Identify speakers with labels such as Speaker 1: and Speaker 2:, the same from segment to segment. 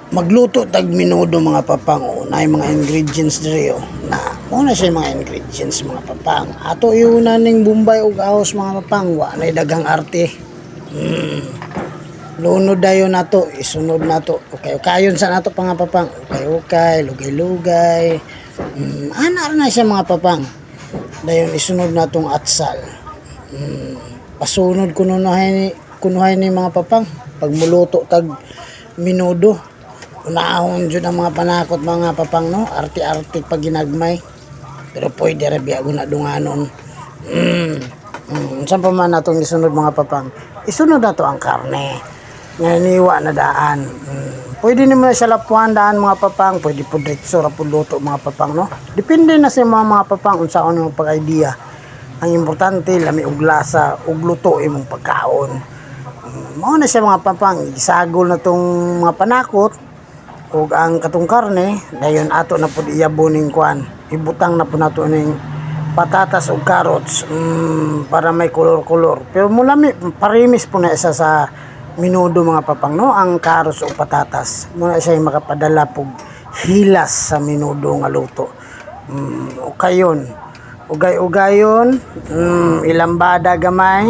Speaker 1: Magluto tag minudo, mga papang, o na mga ingredients diri, oh. Na mo na siya mga ingredients, mga papang. Ato iuna ning bombay ug ahos, mga papang, wa nay daghang arte. Lunod dayon nato, isunod nato. Okay, ukayon sa nato pa nga papang. Okay, okay, lugay-lugay. Ana ra na siya, mga papang. Dayon isunod natong atsal. Pasunod kunuhay ni mga papang pag muluto tag minudo. Unahon jud ang mga panakot, mga papang, no. Arte-arte pag ginagmay. Pero pwede ra biya guna dunganon. Unsa pa man natong isunod, mga papang? Isunod nato ang karne nga niwa na daan. Pwede nimo na siya lapuan daan, mga papang, pwede po diretso ra po luto, mga papang, no. Depende na sa mga papang unsaon imong pag-idea. Ang importante lami og lasa ug luto imong pagkaon. Mao na siya, mga papang, isagol na tong mga panakot ug ang katong karne, dayon ato na pud iyabo ning kuan. Ibutang na pud nato ning patatas ug carrots para may kolor-kolor. Pero mulami parimis po na isa sa minudo, mga papang, no, ang carrots ug patatas. Muna siya yung makapadala pug hilas sa minudo nga luto. Okay yun. Ugay-ugayon, ilambada gamay.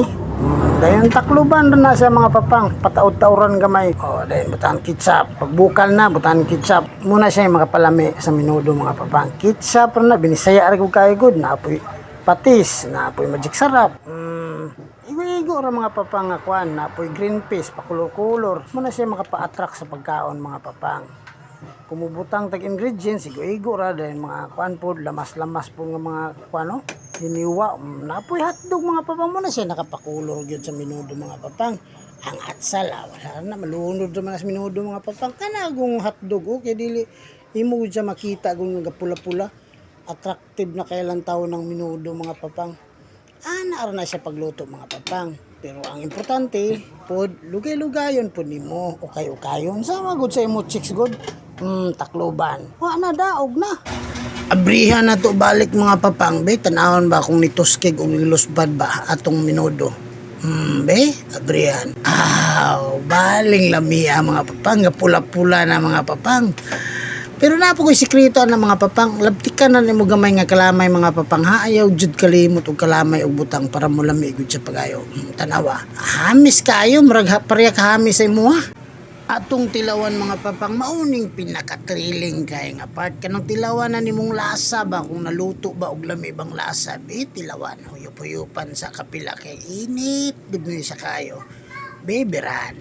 Speaker 1: Dayon takluban na siya, mga papang, pataod-tauran gamay. Oh, dayon butangan ketchup. Pagbukal na, butangan ketchup. Muna siya yung makapalami sa minudo, mga papang. Ketchup ra na, binisaya ra ko kayo good. Naapoy patis, naapoy Magic Sarap. Igo-igo ra, mga papang, nga kuan, naapoy green peas, pakulor-kulor. Muna siya makapa-attract sa pagkaon, mga papang. Kumubutang tag ingredients, igo-igo ra dayon mga kuan pod, lamas-lamas po nga mga kuan, no? Hiniwa, napoy hotdog, mga papang, mo na siya nakapakulor gyud sa minudo, mga papang. Ang atsal, wala na malunod naman sa minudo, mga papang. Kanagong hotdog, okay dili imo gud siya makita kung nagapula-pula. Attractive na kailan tao ng minudo, mga papang. Ana ra na siya pagluto, mga papang. Pero ang importante pod lugay-lugayon pod nimo, ukay-ukayon sama gud sa imo chicks good. Takloban. Wa na, daog na. Abrihan na to balik, mga papang, be, tanawon ba kung nituskig o nilusbad ba atong minudo. Be, abrihan. Aw, baling lamia, mga papang, nga pula-pula na, mga papang. Pero naa po ko'y sikreto na, mga papang, labtikan na nimo gamay nga kalamay, mga papang, ha, ayaw jud kalimot og kalamay og butang para mulami gud sa pagayo. Tanawa. Hamis kaayo, murag pareha ka hamis sa imuha. Atong tilawan, mga papang, mauning pinaka-thrilling kay nga part kanang tilawan na nimong lasa ba kung naluto ba og lami bang lasa, be, tilawan huyop-huyupan sa kapila kay init gud ni sa kayo, beberan.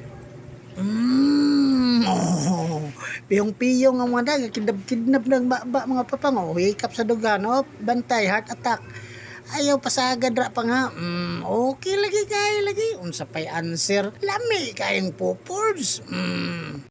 Speaker 1: Oh. Piyong-piyong ang mga daga, kidnap-kidnap ng ba, mga papang, oh, hikap sa dugan, oh, bantay, heart attack. Ayaw pasagad ra pa nga. Okay lagi kayo lagi. Unsa pay answer? Lami kayong popords.